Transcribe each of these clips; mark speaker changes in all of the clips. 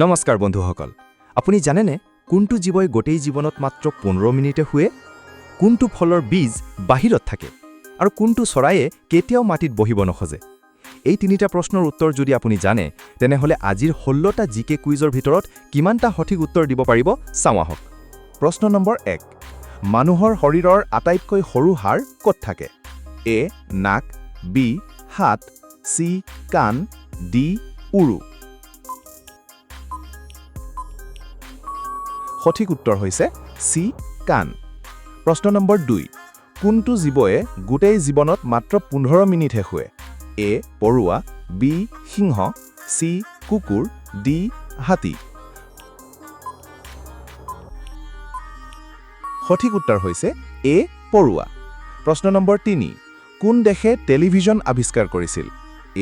Speaker 1: নমস্কাৰ বন্ধুসকল, আপুনি জানেনে কোনটো জীৱই গোটেই জীৱনত মাত্ৰ 15 মিনিটে শুৱে? কোনটো ফলৰ বীজ বাহিৰত থাকে আৰু কোনটো চৰাইয়ে কেতিয়াও মাটিত বহিব নোখোজে? এই তিনিটা প্ৰশ্নৰ উত্তৰ যদি আপুনি জানে, তেনেহ'লে আজিৰ 16টা জি কে কুইজৰ ভিতৰত কিমানটা সঠিক উত্তৰ দিব পাৰিব, চাওঁ আহক।
Speaker 2: প্ৰশ্ন নম্বৰ 1। মানুহৰ শৰীৰৰ আটাইতকৈ সৰু হাড় ক'ত থাকে? এ নাক, বি হাত, চি কাণ, ডি উৰু। সঠিক উত্তৰ হৈছে চি কাণ। প্ৰশ্ন নম্বৰ 2। কোনটো জীৱই গোটেই জীৱনত মাত্ৰ 15 মিনিটহে শুৱে? এ পৰুৱা, বি সিংহ, চি কুকুৰ, ডি হাতী। সঠিক উত্তৰ হৈছে এ পৰুৱা। প্ৰশ্ন নম্বৰ 3। কোন দেশে টেলিভিছন আৱিষ্কাৰ কৰিছিল?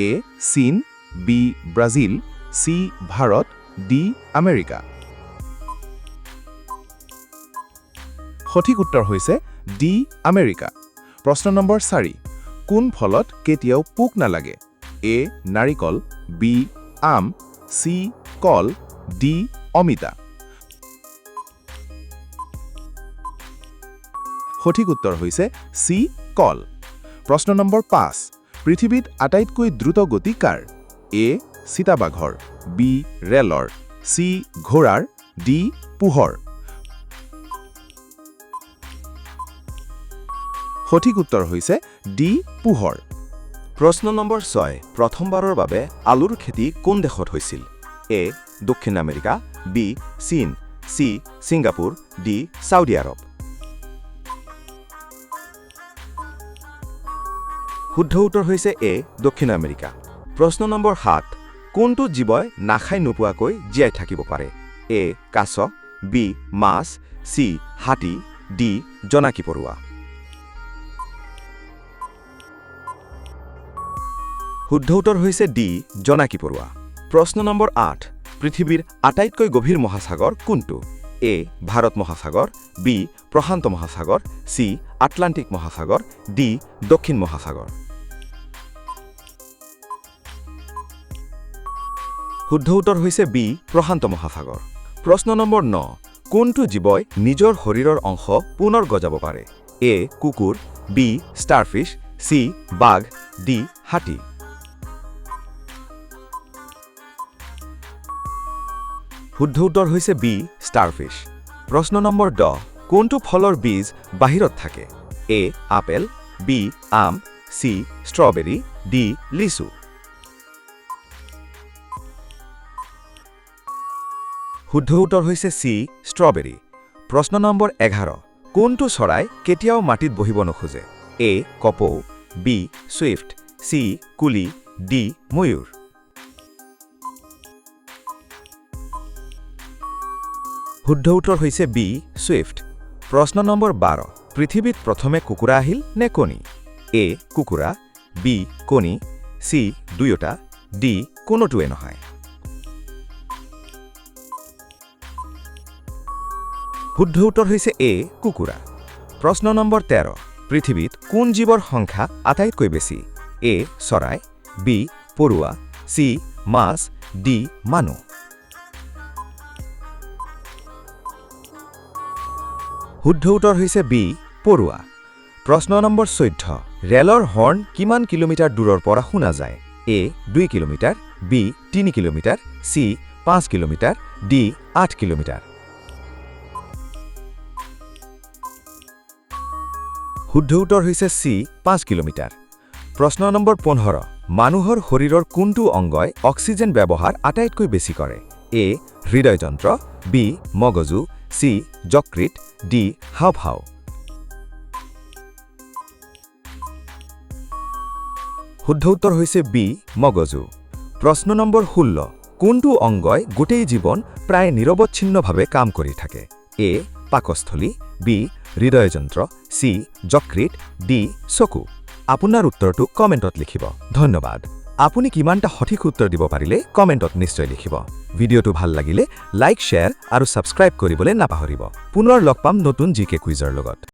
Speaker 2: এ চীন, B Brazil, C Bharat, D America. সঠিক উত্তৰ হৈছে ডি আমেৰিকা। প্ৰশ্ন নম্বৰ 4। কোন ফলত কেতিয়াও পোক নালাগে? এ নাৰিকল, বি আম, চি কল, ডি অমিতা। সঠিক উত্তৰ হৈছে চি কল। প্ৰশ্ন নম্বৰ 5। পৃথিৱীত আটাইতকৈ দ্ৰুত গতি কাৰ? এ চিতাবাঘৰ, বি ৰেলৰ, চি ঘোঁৰাৰ, ডি পোহৰ। সঠিক উত্তৰ হৈছে ডি পোহৰ।
Speaker 3: প্ৰশ্ন নম্বৰ 6। প্ৰথমবাৰৰ বাবে আলুৰ খেতি কোন দেশত হৈছিল? এ দক্ষিণ আমেৰিকা, বি চীন, চি ছিংগাপুৰ, ডি ছাউদি আৰব। শুদ্ধ উত্তৰ হৈছে এ দক্ষিণ আমেৰিকা। প্ৰশ্ন নম্বৰ 7। কোনটো জীৱই নাখাই নোপোৱাকৈ জীয়াই থাকিব পাৰে? এ কাছ, বি মাছ, চি হাতী, ডি জোনাকী পৰুৱা। শুদ্ধ উত্তৰ হৈছে ডি জোনাকী পৰুৱা। প্ৰশ্ন নম্বৰ 8। পৃথিৱীৰ আটাইতকৈ গভীৰ মহাসাগৰ কোনটো? এ ভাৰত মহাসাগৰ, বি প্ৰশান্ত মহাসাগৰ, চি আটলাণ্টিক মহাসাগৰ, ডি দক্ষিণ মহাসাগৰ। শুদ্ধ উত্তৰ হৈছে বি প্ৰশান্ত মহাসাগৰ। প্ৰশ্ন নম্বৰ 9। কোনটো জীৱই নিজৰ শৰীৰৰ অংশ পুনৰ গজাব পাৰে? এ কুকুৰ, বি ষ্টাৰফিছ, চি বাঘ, ডি হাতী। শুদ্ধ উত্তৰ হৈছে বি ষ্টাৰফিছ। প্ৰশ্ন নম্বৰ 10। কোনটো ফলৰ বীজ বাহিৰত থাকে? এ আপেল, বি আম, চি ষ্ট্ৰবেৰী, ডি লিচু। শুদ্ধ উত্তৰ হৈছে চি ষ্ট্ৰবেৰী। প্ৰশ্ন নম্বৰ 11। কোনটো চৰাই কেতিয়াও মাটিত বহিব নোখোজে? এ কপৌ, বি ছুইফ্ট, চি কুলি, ডি ময়ূৰ। শুদ্ধ উত্তৰ হৈছে বি ছুইফ্ট। প্ৰশ্ন নম্বৰ 12। পৃথিৱীত প্ৰথমে কুকুৰা আহিল নে কণী? এ কুকুৰা, বি কণী, চি দুয়োটা, ডি কোনোটোৱে নহয়। শুদ্ধ উত্তৰ হৈছে এ কুকুৰা। প্ৰশ্ন নম্বৰ 13। পৃথিৱীত কোন জীৱৰ সংখ্যা আটাইতকৈ বেছি? এ চৰাই, বি পৰুৱা, চি মাছ, ডি মানুহ। শুদ্ধ উত্তৰ হৈছে বি পৰুৱা। প্ৰশ্ন নম্বৰ 14। ৰেলৰ হৰ্ণ কিমান কিলোমিটাৰ দূৰৰ পৰা শুনা যায়? A 2 kilometre, B 3 kilometre, C 5 kilometre, D 8 kilometre. শুদ্ধ উত্তৰ হৈছে চি 5 কিলোমিটাৰ। প্ৰশ্ন নম্বৰ 15। মানুহৰ শৰীৰৰ কোনটো অংগই অক্সিজেন ব্যৱহাৰ আটাইতকৈ বেছি কৰে? এ হৃদয়যন্ত্ৰ, বি মগজু, চি যকৃত, ডি হাওঁফাওঁ। শুদ্ধ উত্তৰ হৈছে বি মগজু। প্ৰশ্ন নম্বৰ 16। কোনটো অংগই গোটেই জীৱন প্ৰায় নিৰৱচ্ছিন্নভাৱে কাম কৰি থাকে? এ পাকস্থলী, বি হৃদয়যন্ত্ৰ, চি যকৃত, ডি চকু। আপোনাৰ উত্তৰটো কমেণ্টত লিখিব। ধন্যবাদ। আপুনি কিমানটা সঠিক উত্তৰ দিব পাৰিলে, কমেণ্টত নিশ্চয় লিখিব। ভিডিঅ'টো ভাল লাগিলে লাইক, শ্বেয়াৰ আৰু ছাবস্ক্ৰাইব কৰিবলৈ নাপাহৰিব। পুনৰ লগ পাম নতুন জি কে কুইজৰ লগত।